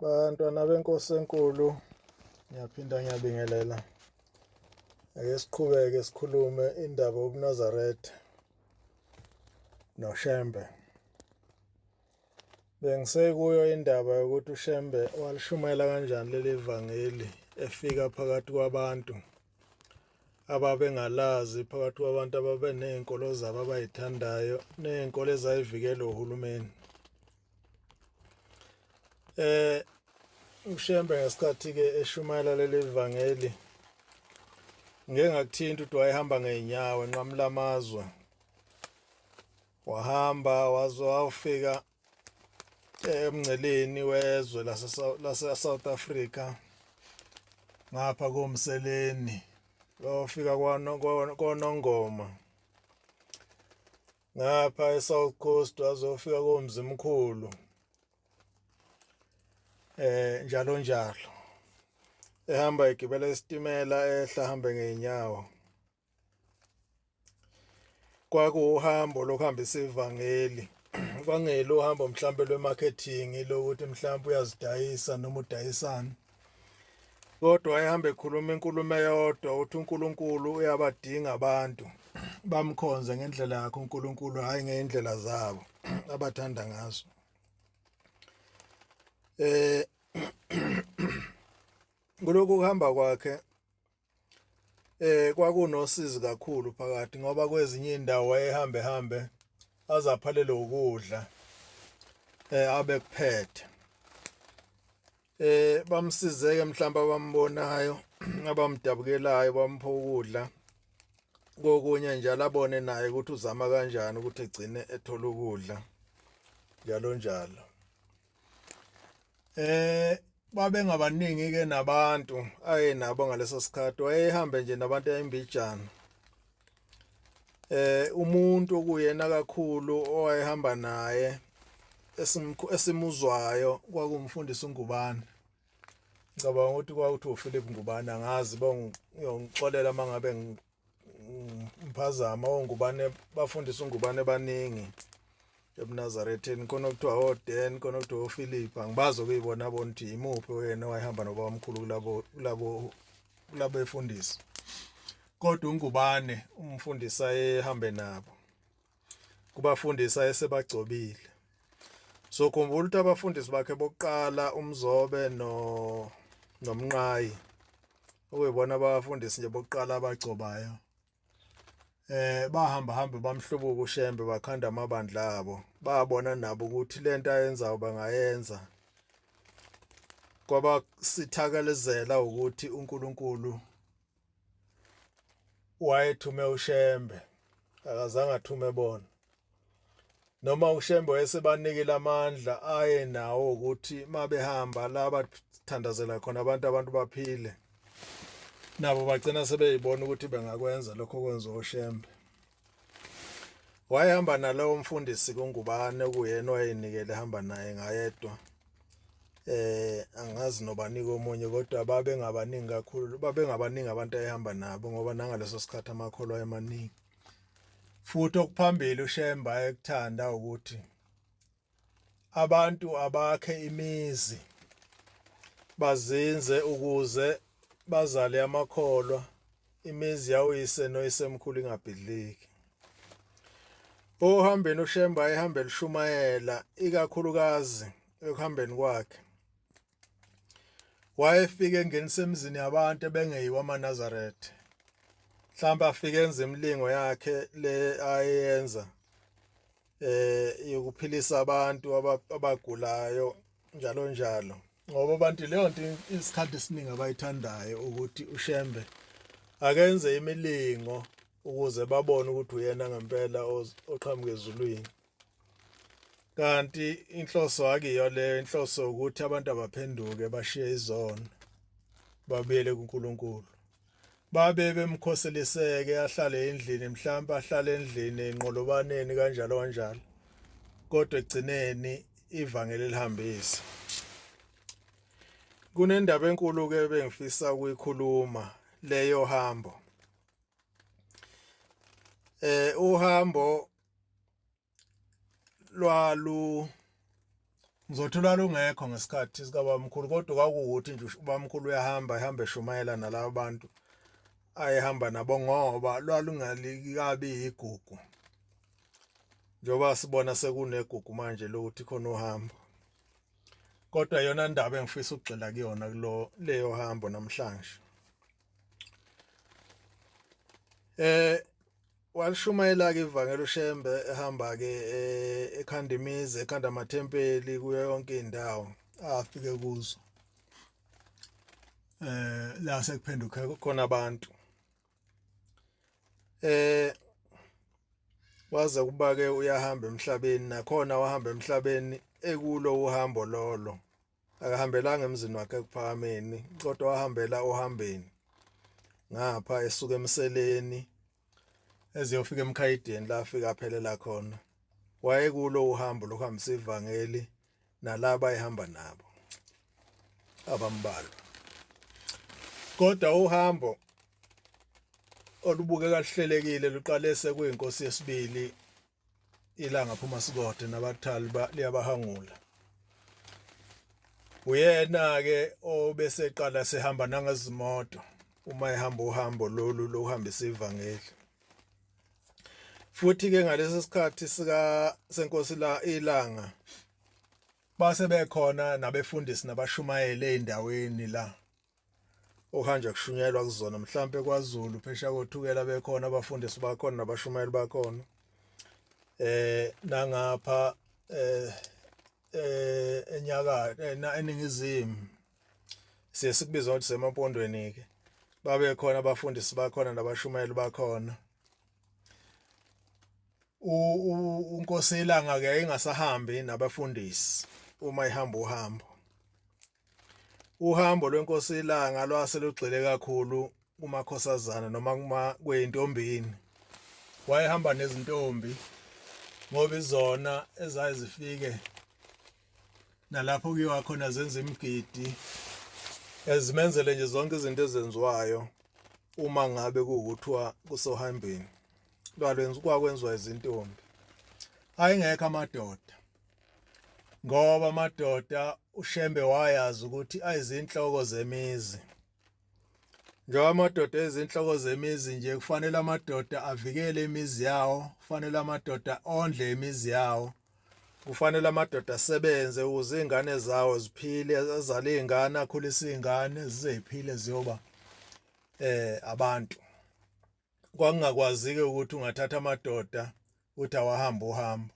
Bantwana benkosi enkulu, ngiyaphinda ngiyabingelela. Ake siqhubeke sikhulume indaba yobuNazaretha noShembe. Bengisekuyo indaba yokuthi uShembe walishumayela kanjani leli vangeli efika phakathi kwabantu ababengalazi, phakathi kwabantu ababeney'nkolo zabo abayithandayo ney'nkolo ezayivikela uhulumeni. Eh uShembe ngesikhathi ke eshumayela leli vangeli ngeke ngakuthinta ukuthi wayehamba ngeenyawo enqamula amazwe, wahamba waze wafika emngceleni wezwe lase South Africa ngapha koMseleni, wafika kwaNongoma ngapha eSouth Coast, wazofika koMzimkhulu njalo njalo, ehamba egibela isitimela, ehla hambe ngeenyawo. Kwakuwuhambo lokuhambisa ivangeli, kwangelo uhambo mhlambe lwe-marketing lokuthi mhlambe uyazidayisa noma udayisana, kodwa wayehamba ekhuluma inkulumo eyodwa uthi uNkulunkulu uyabadinga abantu bamkhonze ngendlela yakhe uNkulunkulu, hhayi ngey'ndlela zabo abathanda ngazo. Kulokhu kuhamba kwakhe kwakunosizi kakhulu phakathi, ngoba kwezinye indawo wayehambe hambe azaphalele ukudla abekuphethe. Bamsizeke mhlawumbe abambonayo abamdabukelayo bampha ukudla, kokunye njalo abone naye ukuthi uzama kanjani ukuthi egcine ethola ukudla njalo njalo. Babengabaningi ke nabantu ayenabo ngaleso sikhathi, wayehambe nje nabantu ayimbijana. Umuntu okuyena kakhulu owayehamba naye esimuzwayo kwakuwumfundisi uNgubane. Ngicabanga ukuthi kwakuthi uPhilip Ngubane, angazi, bongixolela mangabe ngiphazama. ONgubane, bafundisa uNgubane baningi ebuNazaretheni, khona okuthiwa oDan, khona okuthiwa oPhilip, angibazi okuyibona bona ukuthi imuphi oyena owayehamba nobabamkhulu kulabo befundisi, kodwa uNgubane umfundisi ayehambe nabo kubafundisi ayesebagcobile. So khumbula ukuthi abafundisi bakhe bokuqala uMzobe no noMnqayi, okuyibona abafundisi nje bokuqala abagcobayo, bahamba hamba bamhlubuka uShembe, bakhanda amabandla abo, babona nabo ukuthi lento ayenzayo bangayenza. Kwaba sithakelezela ukuthi uNkulunkulu wayethume uShembe, akazange athume bona, noma uShembe wayesebanikile amandla aye nawo ukuthi mabehamba la bathandazela khona abantu baphile, nabo bagcina sebeyibona ukuthi bengakwenza lokho okwenziwa uShembe. Wayehamba nalowo mfundisi kuNgubane okuyena wayenikele ehamba naye ngayedwa, angazi nobanika omunye, kodwa babengabaningi kakhulu, babengabaningi abantu ayehamba nabo, ngoba nangaleso sikhathi amakholwa ayemaningi. Futhi okuphambili uShembe ayekuthanda ukuthi abantu abakhe imizi bazinze ukuze bazale amakholwa, imizi yawuyise noyisemkhulu ingabhidliki. Ohambeni uShembe ayehamba elishumayela ikakhulukazi ekuhambeni kwakhe, wayefika engenisa emizini yabantu ebengeyiwa amaNazaretha, mhlawumbe afike enze imilingo yakhe le ayenza yokuphilisa abantu abagulayo njalo njalo, ngoba abantu leyo nto isikhathi esiningi abayithandayo ukuthi uShembe akenze imilingo ukuze babone ukuthi uyena ngempela oqhamuka ezulwini. Kanti inhloso akuyiyo leyo, inhloso ukuthi abantu abaphenduke bashiye izono babuyele kuNkulunkulu. Babe bemkhoseliseke ahlale endlini, mhlawumbe ahlale endlini enqolobaneni kanjalo kanjalo, kodwa ekugcineni ivangeli lihambise. Kunendaba enkulu ke bengifisa ukuyikhuluma leyo hambo. Uhambo lwalu Ngizothi lwalungekho ngesikhathi sikabamkhulu kodwa kwakuwukuthi nje ubamkhulu uyahamba ehamba eshumayela nalabo bantu ayehamba nabo ngoba lwalungalikabi igugu njengoba sibona sekunegugu manje lokuthi khona uhambo kodwa yona ndaba engifisa ukugxila kuyona kulo leyo hambo namhlanje eh Walishumayela-ke ivangeli uShembe ehamba-ke eh, ekhanda imizi ekhanda amathempeli kuyo yonke indawo afike kuzo eh la sekuphenduke khona abantu eh waze kuba ke uyahamba emhlabeni nakhona wahamba emhlabeni ekulo uhambo lolo akahambelanga emzini wakhe ekuphakameni kodwa wahambela ohambeni ngapha esuka emseleni eziyofika emkhayideni la afika aphelela khona wayekulo uhambo lokuhambisa ivangeli nalaba ayehamba nabo abambalwa kodwa uhambo olubukeka luhlelekile luqale sekuyinkosi yesibili ilanga phuma sikode nabathali liyabahangula uyena ke obeseqala sehamba nangezimoto uma ehamba uhambo lolu lokuhambisa ivangeli futhi ke ngalesi sikhathi sika senkosi la ilanga base bekhona nabefundisi nabashumayeli ezindaweni la okuhanjwa kushunyelwa kuzona mhlampe kwaZulu phesha kothukela bekhona abafundisi bakhona nabashumayeli bakhona eh nangapha eh eh enyakatho eh, eningizimu siye sikubiza ukuthi semampondweni ke babe khona abafundisi bakhona nabashumayeli bakhona uNkosi ilanga ke ingasahambi nabafundisi uma ihamba uhambo Uhambo lwenkosi iLanga lwase lugxile kakhulu kumakhosazana noma kuma kweyintombini. Wayehamba nezintombi ngoba izona ezaye zifike nalapho kuyiwa khona zenza imigidi ezimenzele nje zonke izinto ezenziwayo uma ngabe kuwukuthiwa kusohambeni lwalwenza kwakwenziwa izintombi ayengekho amadoda ngoba amadoda uShembe wayazi ukuthi ayizinhloko zemizi njengoba amadoda ezinhloko zemizi nje kufanele amadoda avikele imizi yawo kufanele amadoda ondle imizi yawo kufanele amadoda asebenze ukuze izingane zawo ziphile azale izingane akhulise izingane zize ziphile ziyoba eh abantu Kwakungakwazi-ke ukuthi ungathatha amadoda uthi awahamba uhambo.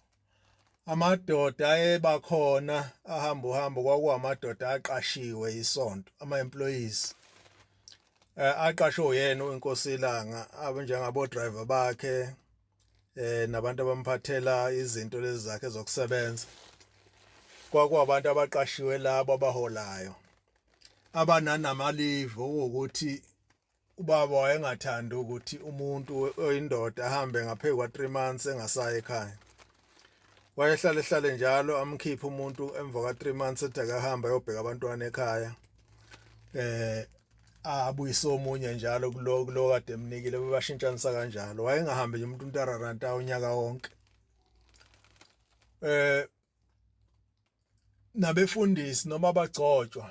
Amadoda ayeba khona ahamba uhambo kwakuwamadoda aqashiwe isonto, ama-employees. Eh, aqashwe uyena uNkosi Ilanga abanjengabo driver bakhe eh nabantu abamphathela izinto lezi zakhe zokusebenza. Kwakuwabantu abaqashiwe labo abaholayo abananamalive okuwukuthi Ubaba wayengathandi ukuthi umuntu oyindoda ahambe ngaphezu kwa-3 months engasayi ekhaya. Wayehlale ehlale njalo amkhiphe umuntu emva kwa-3 months ethi akahamba ayobheka abantwana ekhaya. Eh abuyise omunye njalo kulo kulo kade emnikile bebashintshanisa kanjalo. Wayengahambi nje umuntu untararanta unyaka wonke. Eh nabefundisi noma abagcotshwa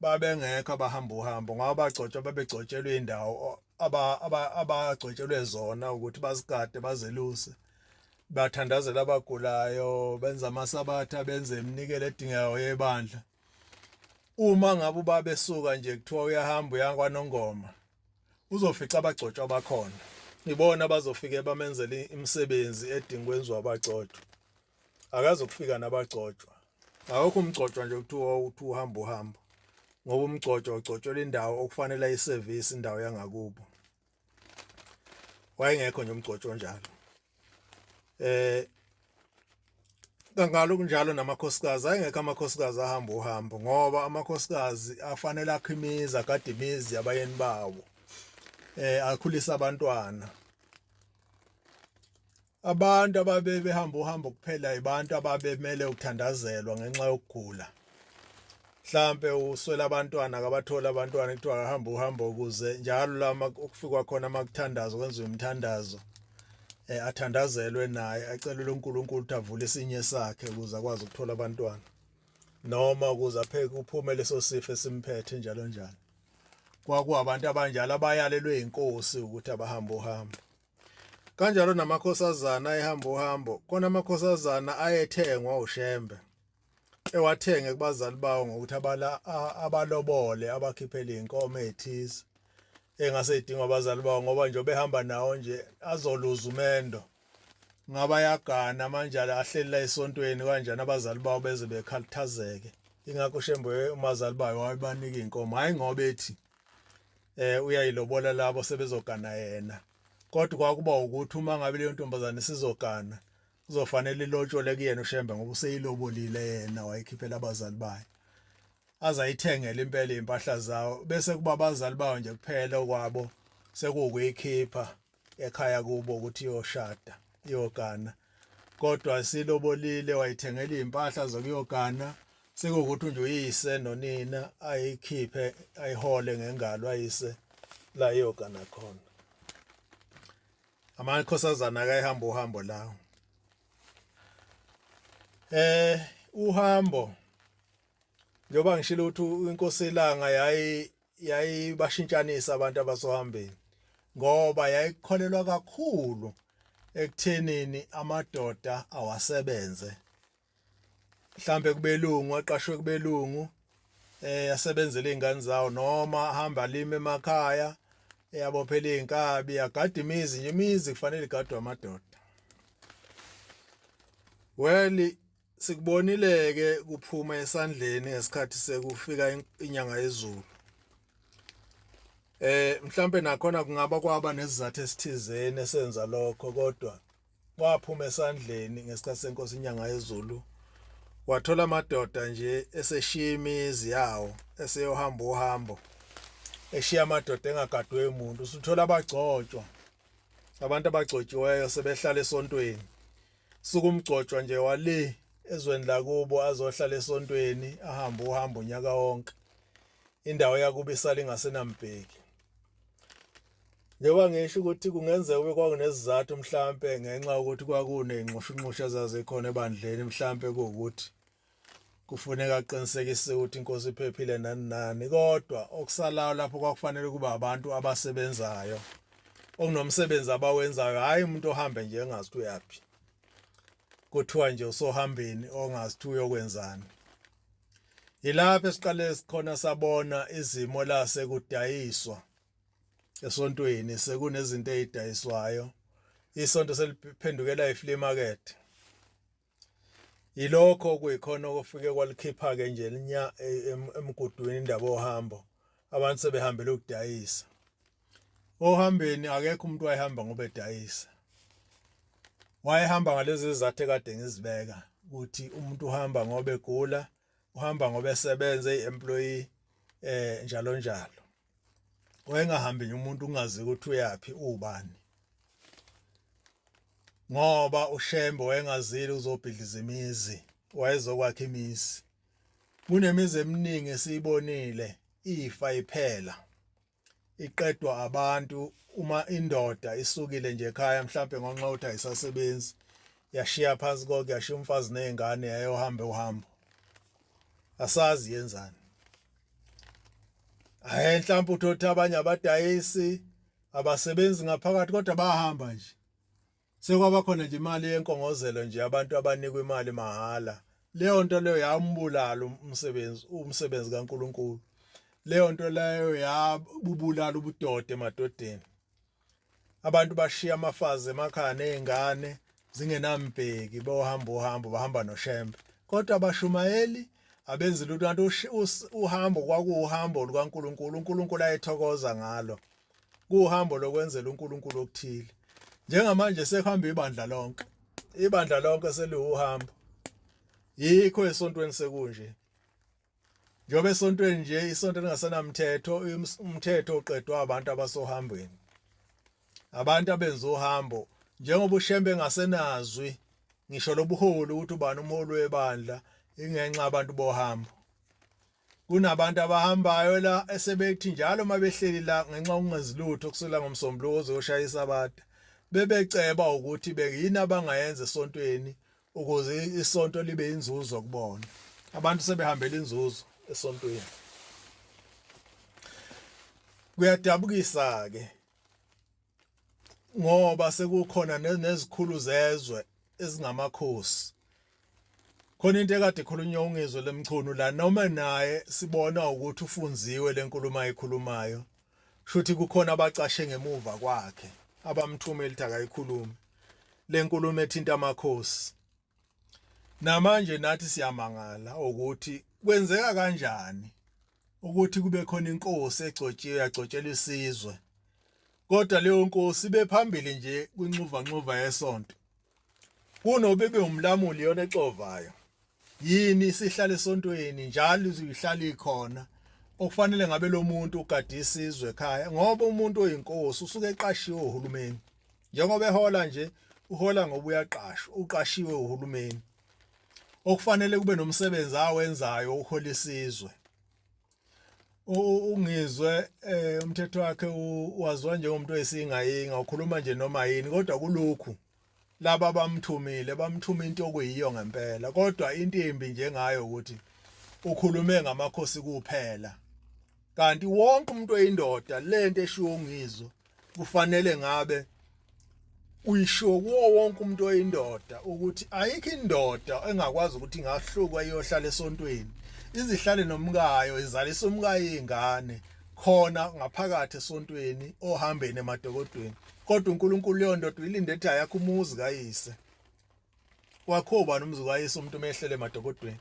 babengekho abahamba uhambo ngoba abagcotshwa babegcotshelwe indawo abagcotshelwe zona ukuthi bazigade bazeluse bathandazela abagulayo benza amasabatha benze iminikelo edingekayo yebandla uma ngabe ubaba esuka nje kuthiwa uyahamba uya kwaNongoma uzofica abagcotshwa bakhona ibona abazofike bamenzele imisebenzi edinga kwenziwa abagcotshwa akazokufika nabagcotshwa akukho umgcotshwa nje kuthiwa uthi uhamba uhambo ngoba umgcotshwa ugcotshwela indawo okufanele ayisevisi indawo yangakubo wayengekho nje umgcotshwa onjalo eh kangalo kunjalo namakhosikazi ayengekho amakhosikazi ahamba uhambo ngoba amakhosikazi afanele akhe imizi agade imizi yabayeni bawo eh akhulisa abantwana Abantu ababebehamba uhambo kuphela yibantu ababemele ukuthandazelwa ngenxa yokugula. Mhlampe uswela abantwana akabatholi abantwana kuthiwa akahamba uhambo ukuze njalo la ukufikwa khona makuthandazwa kwenziwe imithandazo eh athandazelwe naye acelele uNkulunkulu ukuthi avule isinye sakhe ukuze akwazi ukuthola abantwana. Noma ukuze apheke kuphume leso sifo esimphethe njalo njalo. Kwakuwabantu abanjalo abayalelwe inkosi ukuthi abahambe uhambo. Kanjalo namakhosazana ayehamba uhambo, khona amakhosazana ayethengwa uShembe. Ewathenge kubazali bawo ngokuthi abala abalobole abakhiphele inkomo ezithize engase idingwa abazali bawo ngoba nje behamba nawo nje azoluza umendo. Ngaba yagana manje ahleli la esontweni kanjani abazali bawo beze bekhathazeke. Ingakho uShembe umazali bayo wayebanika inkomo hayi ngoba ethi eh uyayilobola labo sebezogana yena. Kodwa kwakuba ukuthi uma ngabe leyo ntombazane isizogana kuzofanele ilotshole kuyena uShembe ngoba useyilobolile yena wayikhiphela abazali bayo. Azayithengele impela impahla zawo bese kuba abazali bawo nje kuphela okwabo sekuwukuyikhipha ekhaya kubo ukuthi iyoshada iyogana kodwa silobolile wayithengela izimpahla zokuyogana sekuwukuthi nje uyise nonina ayikhiphe ayihole ngengalo ayise la iyogana khona. Amakhosazana akayihamba uhambo lawo. Uhambo njengoba ngishilo ukuthi inkosi ilanga yayi yayibashintshanisa abantu abasohambeni ngoba yayikholelwa kakhulu ekuthenini amadoda awasebenze mhlambe kubelungu aqashwe kubelungu eh asebenzele izingane zawo noma ahamba alime emakhaya eyabophela izinkabi agada imizi nje imizi kufanele igadwe amadoda. Well, sikubonile ke kuphuma esandleni ngesikhathi sekufika inyanga yezulu. Mhlambe nakhona kungaba kwaba nesizathu esithizeni esenza lokho kodwa waphuma esandleni ngesikhathi senkosi inyanga yezulu wathola amadoda nje eseshiya imizi yawo eseyohamba uhambo eshiya amadoda engagadwe umuntu. Usuthola abagcotshwa abantu abagcotshiweyo sebehlala esontweni sukumgcotshwa nje wale ezweni lakubo azohlala esontweni ahambe uhambo unyaka wonke indawo yakubo isala ingasenambheki. Njengoba ngisho ukuthi kungenzeka ube kwakunesizathu mhlampe ngenxa yokuthi kwakuney'nxushunxushu ezazikhona ebandleni mhlampe kuwukuthi kufuneka aqinisekise ukuthi inkosi iphephile nani nani kodwa okusalayo lapho kwakufanele kuba abantu abasebenzayo okunomsebenzi abawenzayo hhayi umuntu ohambe nje engazi ukuthi uyaphi kuthiwa nje usohambeni ongazi ukuthi uyokwenzani. Yilapho esiqale sikhona sabona izimo la sekudayiswa esontweni sekunezinto ezidayiswayo isonto seliphendukela iflea market. Yilokho okuyikhona okufike kwalikhipha ke nje linya emgudwini indaba ohambo abantu sebehambela ukudayisa. Ohambeni akekho umuntu wayehamba ngoba edayisa. Wayehamba ngalezi zizathu ekade ngizibeka ukuthi umuntu uhamba ngoba egula, uhamba ngoba esebenza eyi-employee njalo njalo. Wayengahambi nje umuntu ungazi ukuthi uyaphi ubani. Ngoba uShembe wayengazile uzobhidliza imizi, wayezokwakha imizi. Kunemizi eminingi esiyibonile ifa iphela. Iqedwa abantu uma indoda isukile nje ekhaya mhlambe ngonxa ukuthi ayisasebenzi yashiya phansi konke yashiya umfazi nezingane yayohamba uhambo. Asazi yenzani. Hayi mhlawumbe uthothi abanye abadayisi abasebenzi ngaphakathi kodwa bahamba nje. Sekwaba khona nje imali yenkongozelo nje abantu abanikwa imali mahhala. Leyo nto leyo yambulala umsebenzi umsebenzi kaNkuluNkulu. Leyo nto leyo yabubulala ubudoda emadodeni. Abantu bashiya amafazi emakhaya nezingane zingenambheki bohamba uhambo bahamba noShembe. Kodwa abashumayeli abenzi lutho kanti uhambo kwakuwuhambo lukaNkuluNkulu uNkulunkulu ayethokoza ngalo. Kuhambo lokwenzela uNkulunkulu okuthile. Njengamanje sekuhamba ibandla lonke. Ibandla lonke seliwuhambo. Yikho esontweni sekunje. Njengoba esontweni nje isonto lingasenamthetho umthetho uqedwa abantu abasohambweni. Abantu abenza uhambo njengoba uShembe engasenazwi ngisho lobuholi ukuthi ubani umholi webandla ingenxa abantu bohambo. Kunabantu abahambayo la esebethi njalo uma behleli la ngenxa yokungenzi lutho kusukela ngoMsombuluko kuze kuyoshaya iSabatha bebeceba ukuthi beyini abangayenza esontweni ukuze isonto libe inzuzo kubona. Abantu sebehambela inzuzo esontweni. Kuyadabukisa ke ngoba sekukhona nezikhulu zezwe ezingamakhosi. Khona into ekade ikhulunywa uNgizwe lemchunu la, noma naye sibona ukuthi ufunziwe lenkulumo ayikhulumayo, shuthi kukhona abacashe ngemuva kwakhe abamthumela ukuthi akayikhulume lenkulumo ethinta amakhosi. Namanje nathi siyamangala ukuthi kwenzeka kanjani ukuthi kube khona inkosi egcotshiwe yagcotshelwa isizwe, kodwa leyo nkosi ibe phambili nje kwinxuvanxuva yesonto kunobe ibe umlamuli yona exovayo. Yini isihlala esontweni njalo ihlala ikhona, okufanele ngabe lo muntu ugade isizwe ekhaya, ngoba umuntu oyinkosi usuke eqashiwe uhulumeni. Njengoba ehola nje, uhola ngoba uyaqashwa, uqashiwe uhulumeni, okufanele kube nomsebenzi awenzayo uhola isizwe. Ungizwe umthetho wakhe waziwa njengomuntu oyisingayinga, ukhuluma nje noma yini, kodwa kulokhu laba bamthumile bamthuma into okuyiyo ngempela. Kodwa into embi njengayo ukuthi ukhulume ngamakhosi kuphela, kanti wonke umuntu oyindoda lento eshiwo uNgizwe kufanele ngabe uyishiwo kuwo wonke umuntu oyindoda, ukuthi ayikho indoda engakwazi ukuthi ingahluka iyohlala esontweni, izihlale nomkayo, izalise umkayo izingane khona ngaphakathi esontweni ohambeni emadokodweni. Kodwa uNkulunkulu leyo ndoda uyilinde ethi ayakho umuzi kayise wakho ubani umuzi kayise umuntu mehlele emadokodweni.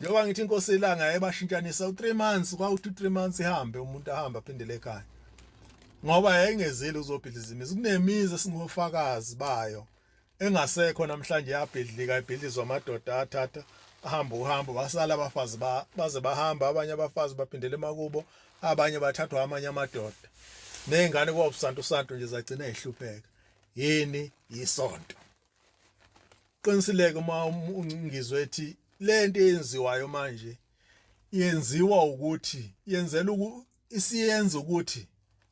Njengoba ngithi inkosi ilanga yayibashintshanisa u3 months, kwawuthi u3 months ihambe umuntu ahambe aphindele ekhaya, ngoba yayingezile uzobhidliza imizi. Kunemizi esingofakazi bayo engasekho namhlanje, yabhidlika ibhidlizwa amadoda athatha ahamba uhambo, basala abafazi baze bahamba, abanye abafazi baphindele emakubo, abanye bathathwa amanye amadoda, nezingane kwabusantu santu nje zagcina ihlupheka. Yini yisonto? Qinisileke uma ungizwe ethi lento eyenziwayo manje yenziwa ukuthi yenzela isiyenza ukuthi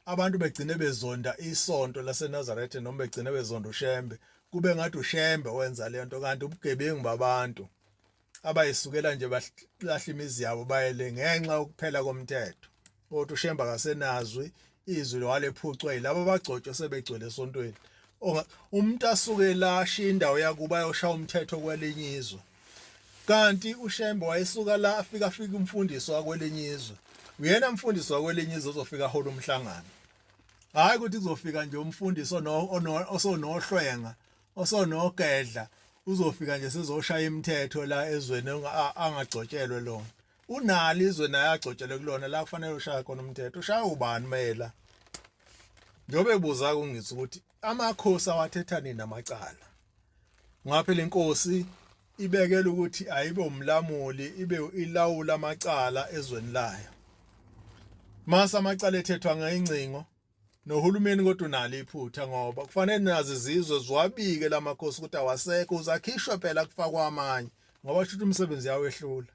abantu begcine bezonda isonto laseNazaretha noma begcine bezonda uShembe, kube ngathi uShembe wenza le nto, kanti ubugebengu babantu abayisukela nje balahla imizi yabo bayele ngenxa yokuphela komthetho. Kodwa uShembe akasenazwi izwi, walephucwa yilabo abagcotshwe sebegcwele esontweni. Umuntu asuke la ashiya indawo yakuba ayoshaya umthetho kwelinye izwe, kanti uShembe wayesuka la afika afika umfundisi wakwelinye izwe, uyena mfundisi wakwelinye izwe ozofika ahola umhlangano. Hayi ukuthi kuzofika nje umfundisi osonohlwenga osonogedla uzofika nje sezoshaya imithetho la ezweni angagcotshelwe lona. Unalo izwe naye agcotshelwe kulona la kufanele ushaya khona umthetho. Ushaya ubani mayela? Njengoba ebuza kungithi ukuthi amakhosi awathetha nini amacala, ngoba phela inkosi ibekela ukuthi ayibe umlamuli, ibe ilawula amacala ezweni layo. Mase amacala ethethwa ngayingcingo nohulumeni, kodwa unalo iphutha ngoba kufanele nazi izizwe ziwabike lamakhosi ukuthi awasekho, uzakhishwe phela kufakwa amanye, ngoba shuthi umsebenzi yawo ehlula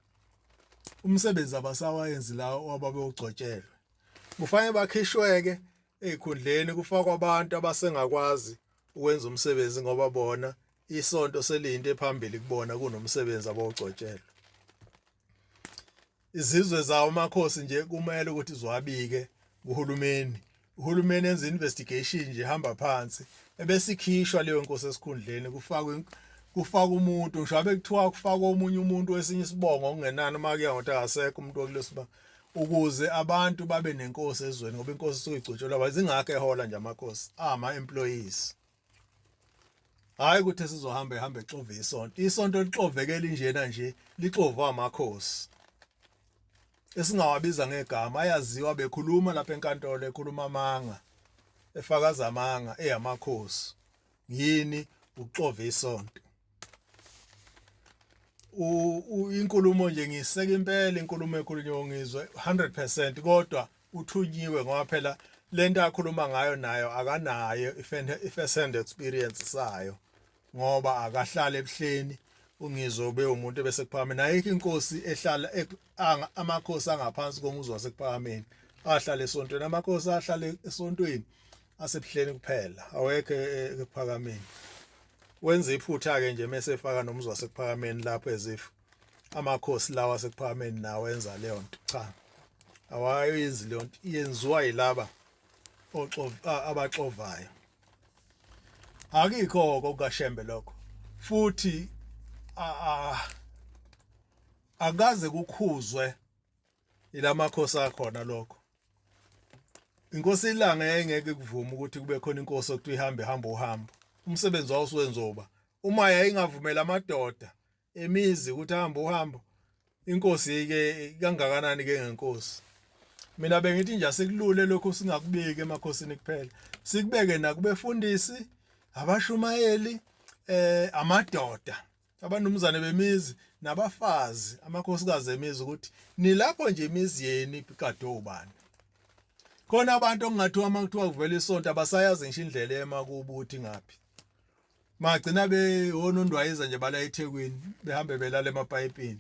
umsebenzi abasawayenzi lawo ababewugcotshelwe. Kufanele bakhishweke ezikhundleni kufakwa abantu abasengakwazi ukwenza umsebenzi, ngoba bona isonto seliyinto ephambili kubona kunomsebenzi abawugcotshelwe. Izizwe zawo amakhosi nje kumele ukuthi ziwabike kuhulumeni, uhulumeni enze investigation nje hamba phansi, ebesikhishwa leyo nkosi esikhundleni, kufakwe umuntu, ngisho abe kuthiwa kufakwe omunye umuntu wesinye isibongo okungenani uma kuya ngokuthi akasekho umuntu wakulesi, ukuze abantu babe nenkosi ezweni, ngoba inkosi isuke igcotshelwa bazingakho ehola nje amakhosi ama employees. Hayi ukuthi sizohamba ehamba exove isonto, isonto lixovekela injena nje, lixovwa amakhosi esingawabiza ngegama ayaziwa, bekhuluma lapha enkantolo, ekhuluma amanga, efakaza amanga eyamakhosi. Yini ukuxova isonto? Inkulumo nje ngiseka impela inkulumo ekhulunywa ngizwe 100%, kodwa uthunyiwe ngoba phela lento akhuluma ngayo nayo akanayo i-first hand experience sayo, ngoba akahlala ebuhleni. Ungizwe ube umuntu ebese kuphakameni, ayikho inkosi ehlala amakhosi angaphansi komuzi wasekuphakameni ahlala esontweni. Amakhosi ahlala esontweni asebuhleni kuphela, awekho ekuphakameni. Wenza iphutha ke nje mase efaka nomuzi wasekuphakameni lapho ezif Amakhosi lawa sekuphakameni nawo enza leyo nto. Cha, awayenzi leyo nto, yenziwa yilaba abaxovayo. Akikho okukaShembe lokho, futhi akaze kukhuzwe ilamakhosi akhona lokho. Inkosi iLanga yayingeke kuvume ukuthi kube khona inkosi okuthiwa ihambe hamba uhambo. Umsebenzi wawo usuwenzoba uma yayingavumela amadoda emizi ukuthi ahambe uhambo, inkosi ke kangakanani ke ngenkosi. Mina bengithi nje asikulule lokhu, singakubeki emakhosini kuphela, sikubeke nakubefundisi, abashumayeli, amadoda, abanumzane bemizi nabafazi, amakhosikazi emizi, ukuthi nilapho nje imizi yenu ikade ubani. Khona abantu okungathiwa uma kuthiwa kuvela isonto abasayazi ngisho indlela emakubo ukuthi ngaphi. Magcina bewonondwayiza nje bala eThekwini, behambe belala emapayipini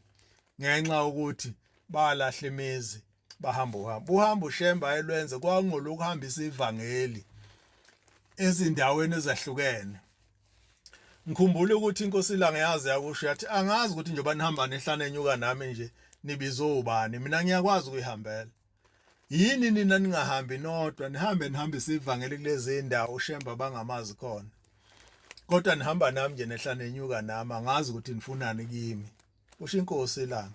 ngenxa ukuthi balahla imizi, bahamba uhambo. Uhambo uShembe ayelwenze kwakungolokuhambisa ivangeli ezindaweni ezahlukene. Ngikhumbula ukuthi inkosi iLanga yaze yakusho yathi, angazi ukuthi njengoba nihamba nehlane enyuka nami nje nibizwe ubani, mina ngiyakwazi ukuyihambela. Yini nina ningahambi nodwa, nihambe nihambise ivangeli kulezi ndawo uShembe abangamazi khona, kodwa nihamba nami nje nehla nenyuka nami, angazi ukuthi nifunani kimi, kusho inkosi iLanga.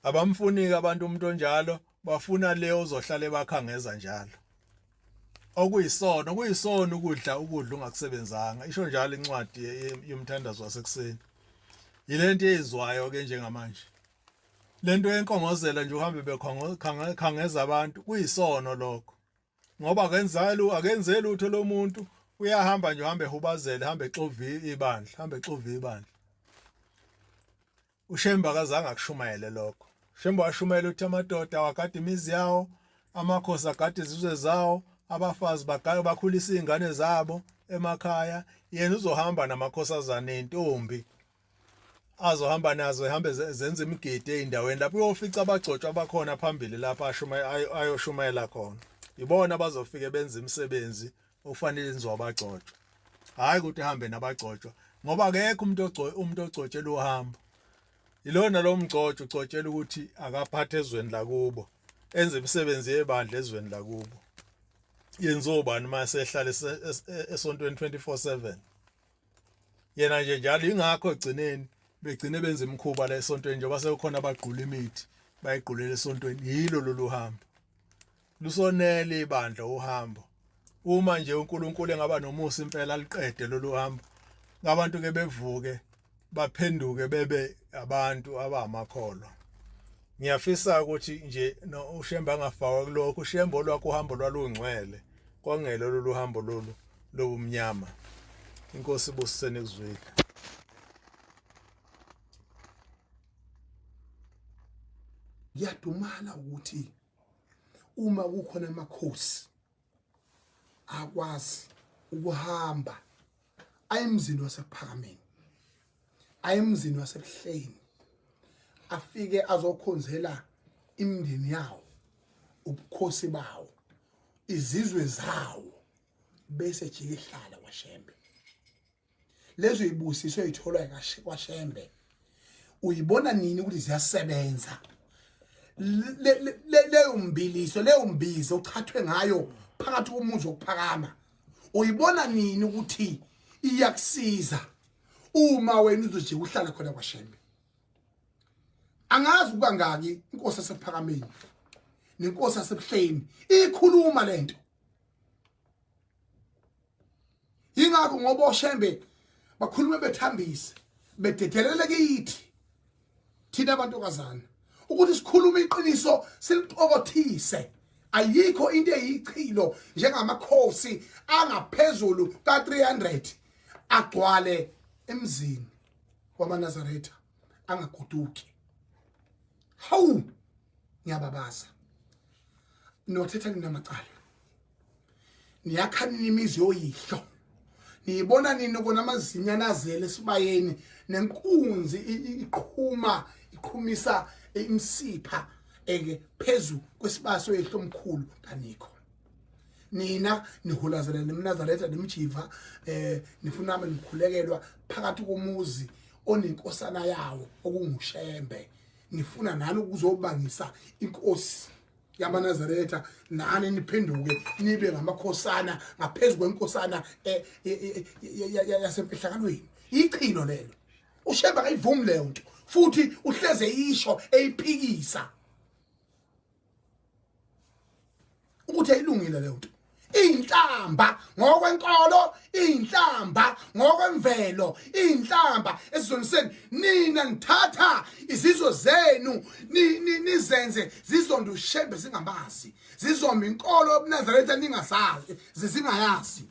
Abamfuniki abantu umuntu onjalo, bafuna le ozohlale bakhangeza njalo, okuyisono. Kuyisono ukudla ukudla ungakusebenzanga, isho njalo incwadi yomthandazo wasekuseni. Yilento eyizwayo ke njengamanje, lento yenkongozela nje, uhambe bekhangeza abantu, kuyisono lokho, ngoba akenzalo akenzeli lutho lo muntu, uyahamba nje, uhambe ehubazela, hambe exovi ibandla, hambe exovi ibandla. UShembe akazange akushumayele lokho. Shembe washumayela ukuthi amadoda awagade imizi yawo, amakhosi agade izizwe zawo, abafazi bagaya bakhulisa izingane zabo emakhaya. Yena uzohamba namakhosazana nentombi azohamba nazo, ehambe zenza imigidi ey'ndaweni lapho uyofica abagcotshwa abakhona phambili lapho ayoshumayela khona. Ibona abazofike benze imisebenzi okufanele yenziwa abagcotshwa, hhayi ukuthi ehambe nabagcotshwa, ngoba akekho umuntu umuntu ogcotshelwa uhambo. Ilona lo mgcotshwa ugcotshela ukuthi akaphathe ezweni lakubo, enze imisebenzi yebandla ezweni lakubo. Yenziwa ubani uma esehlala esontweni 24/7 yena nje njalo? Ingakho egcineni begcine benza imikhuba la esontweni, njengoba sekukhona abagqula imithi bayigqulela esontweni. Yilo lolu hambo lusonele ibandla uhambo. Uma nje uNkulunkulu engaba nomusa impela liqede lolu hambo, ngabantu ke bevuke baphenduke bebe abantu abamakholwa. Ngiyafisa ukuthi nje no uShembe angafakwa kulokho. UShembe olwakho uhambo lwalungcwele, kwangelo lolu hambo lolu lobumnyama. Inkosi ibusisene kuzwile. Ngiyadumala ukuthi uma kukhona amakhosi akwazi ukuhamba ayemzini wasekuphakameni, ayemzini wasebuhleni, afike azokhonzela imindeni yawo, ubukhosi bawo, izizwe zawo, bese jike ehlala kwaShembe. Lezo ibusiso ezitholwa kwaShembe uyibona nini ukuthi ziyasebenza? Leyo mbiliso, leyo mbizo ochathwe ngayo phakathi komuzi wokuphakama, uyibona nini ukuthi iyakusiza uma wena uzojika uhlala khona kwaShembe? Angazi ukangaki inkosi yasephakameni nenkosi yasebuhleni ikhuluma lento. Ingakho ngoba oShembe bakhulume bethambise, bededelele kithi thina abantokazana ukuthi sikhulume iqiniso, siliqokothise. Ayikho into eyichilo njengamakhosi angaphezulu ka-300 agcwale emzini wamaNazaretha angagoduki. Hawu, ngiyababaza, nothetha ninamacala, niyakha nini imizi yoyihlo? Niyibona nini kona amazinyana azele esibayeni nenkunzi iqhuma iqhumisa imsipha eke phezu kwesibaya soyihlo omkhulu? Kanikho nina nihulazela nemNazaretha nemjiva, nifuna nikhulekelwa phakathi komuzi. onenkosana yawo okunguShembe. Nifuna nani ukuzobangisa inkosi yamaNazaretha, nani niphenduke nibe ngamakhosana ngaphezu kwenkosana eh, eh, eh, yasemfihlakalweni. Ichilo lelo. UShembe akayivumi leyo nto, futhi uhleze isho eyiphikisa ukuthi ayilungile leyo nto. Inhlamba ngokwenkolo, inhlamba ngokwemvelo, inhlamba esizoniseni. Nina nithatha izizwe zenu nizenze zizonda uShembe zingamazi, zizomba inkolo yobuNazaretha ningasazi, zizingayazi.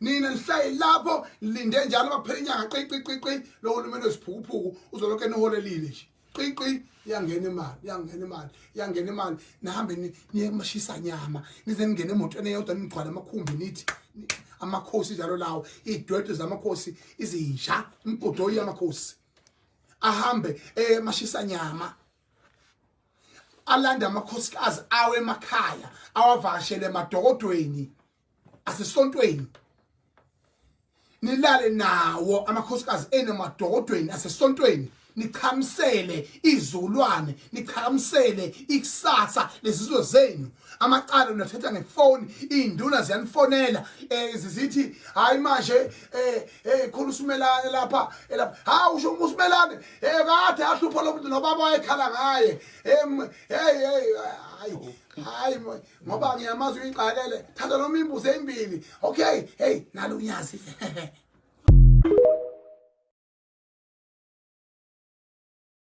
Nina nihlale lapho nilinde njalo makuphela inyanga, qi qi qi qi, lo hulumeni wesiphukuphuku uzolokhu eniholelile nje, qi qi, iyangena imali, iyangena imali, iyangena imali. Nihambe niye kumashisa nyama, nize ningene emotweni eyodwa, nigcwale amakhumbi, nithi amakhosi njalo lawo, iy'dwedwe zamakhosi, izinja, imigodoyi yamakhosi, ahambe emashisa nyama, alande amakhosikazi awe emakhaya, awavakashele emadokodweni asesontweni, nilale nawo amakhosikazi enemadokodweni asesontweni, nichamisele izizukulwane, nichamisele ikusasa lezizwe zenu. Amacala niyathetha ngefoni, iy'nduna ziyanifonela um zizithi hhayi manje um hey khona uSimelane lapha lapha, hawu usho uSimelane um kade ahlupha lo muntu nobaba wayekhala ngaye. Hey hey, hayi hayi, ngoba ngiyamazi uyixakele, thatha noma imbuzi ezimbili. Okay, hey, nalo unyazi.